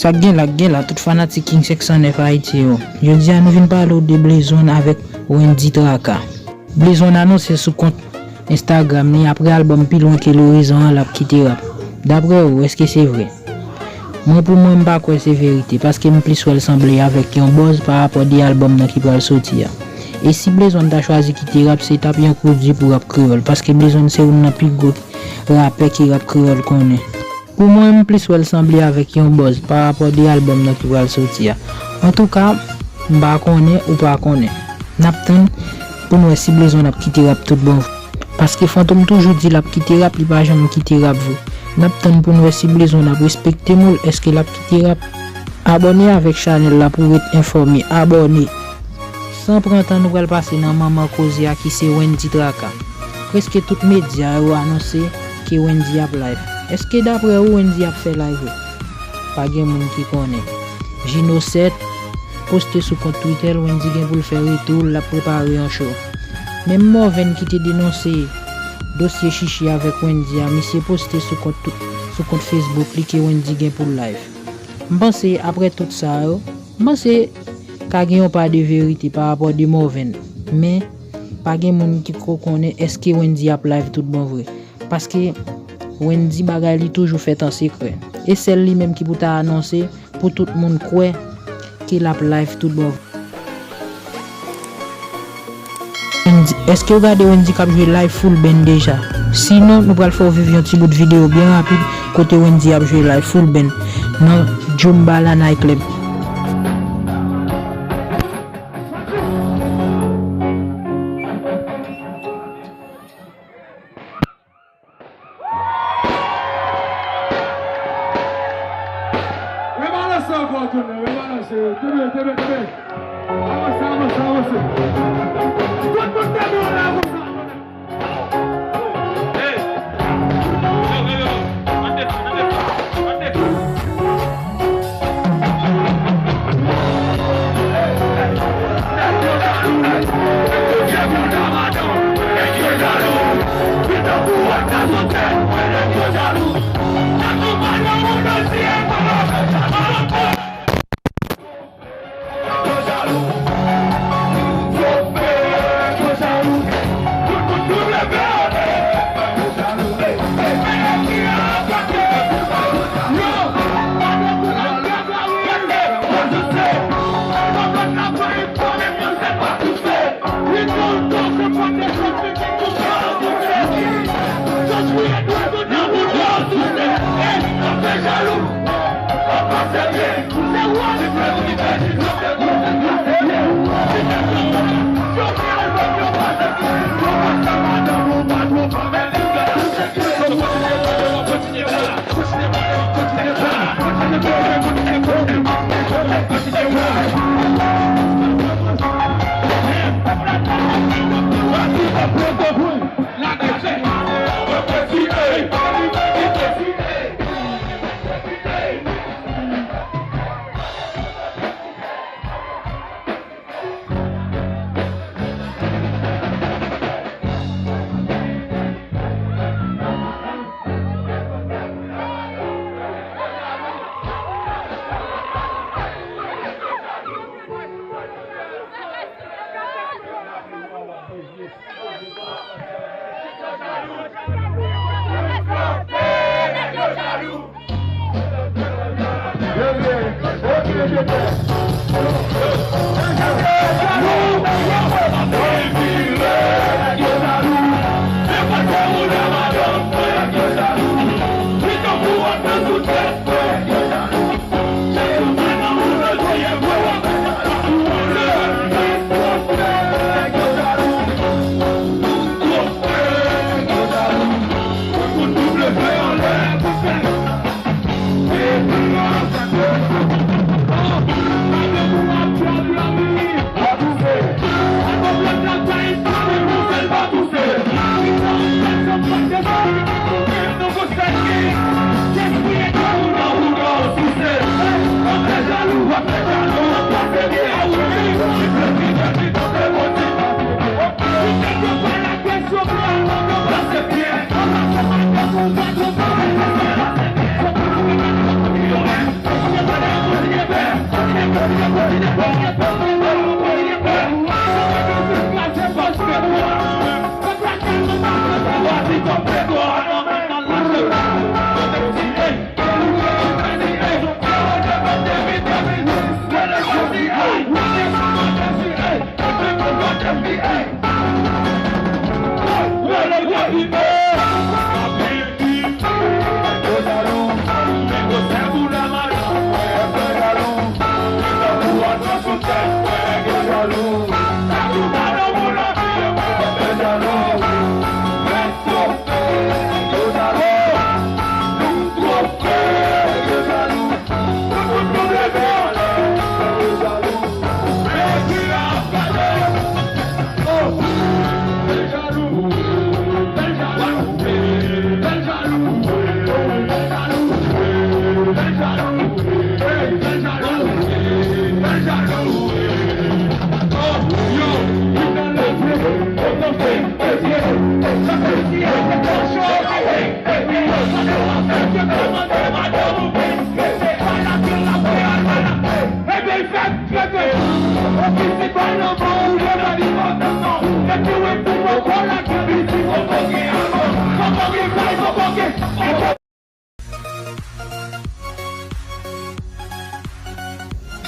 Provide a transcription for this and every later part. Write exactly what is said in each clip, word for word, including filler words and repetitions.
Sa k gen la, k gen la, tout fanatik King senk san nèf Ayiti yo. Jodi a, nou vin pale w de Blaze One avèk Wendy Traka. Blaze One anonse sou kont Instagram li apre albòm Pi Lwen Ke Lorizon an, l ap kite rap. Daprè ou, èske se vre? Mwen, pou mwen, m pa kwè se verite, paske m plis wè l sanble avèk yon buzz pa rapò de albòm nan ki pral soti a. E si Blaze One ta chwazi kite rap, se t ap yon kou di pou rap kreyòl, paske Blaze One se youn nan pi gwo rapè ke rap kreyòl konnen. Pou mwen, m plis wè l sanble avèk yon buzz pa rapò de albòm nan ki pral soti a. Antouka, m pa konnen, ou pa konnen. N ap tann pou n wè si Blaze One ap kite rap tout bon vre. Paske Fantom toujou di l ap kite rap, li pa janm kite rap vre. N ap tann pou n wè si Blaze One ap respekte mo l, èske l ap kite rap. Abòne avèk chanèl la pou w ret enfòme. Abòne! San pran tan, nou pral pase nan manman koze a ki se Wendy Traka. Prèske tout medya yo anonse ke Wendy ap live. Èske daprè ou Wendy ap fè live wi? Pa gen moun ki konnen. Jino sèt poste sou kont Twitter l, Wendy gen pou l fè retou l, l ap prepare yon show. Menm Morven ki te denonse dosye Chichi avèk Wendy a, misye poste sou kont, sou kont Facebook li ke Wendy gen pou l live. M panse, aprè tout sa yo, m panse ka gen yon pa de verite pa rapò de Morven. Men, pa gen moun ki ko konnen èske Wendy ap live tout bon vre. Paske Wendy bagay li toujou fèt an sekrè. E sèl li menm ki pou ta anonse pou tout moun kwè ke l ap live tout bon vre. Wendy, èske w gade Wendy k ap jwe live full band deja? Sinon, nou pral fè w viv yon ti bout videyo byen rapid kote Wendy ap jwe live full band nan Jumba La Night Club. Rebalanse ankò, tounen, rebalanse. Kenbe, kenbe, kenbe. Avanse, avanse, avanse. Tout moun kenbe w la konsa. Hey! Yo, yo, yo, yo. An defann, an defann, an defann.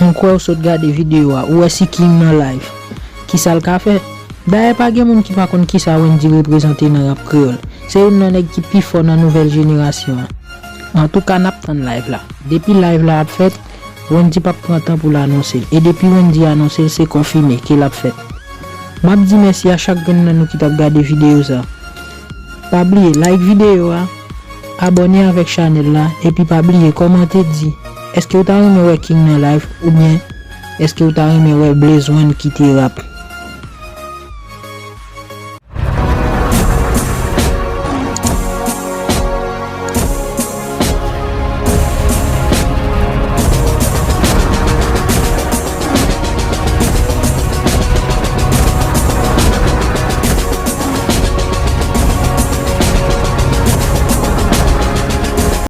M kwè w sot gade videyo a, ou wè si King nan live. Kisa l ka fè? Dayè pa gen moun ki pa konn kisa Wendy reprezante nan rap kreyòl. Se youn nan nèg ki pi fò nan nouvèl jenerasyon an. Antouka n ap tann live la. Depi live la ap fèt, Wendy p ap pran tan pou l anonse l. E depi Wendy anonse l, se konfime ke l ap fèt. M ap di mèsi a chak grenn nan nou ki t ap gade videyo sa. Pa bliye like videyo a, abòne avèk chanèl la, epi pa bliye kòmante di, èske w ta renmen wè King nan live oubyen èske w ta renmen wè Blaze One kite rap?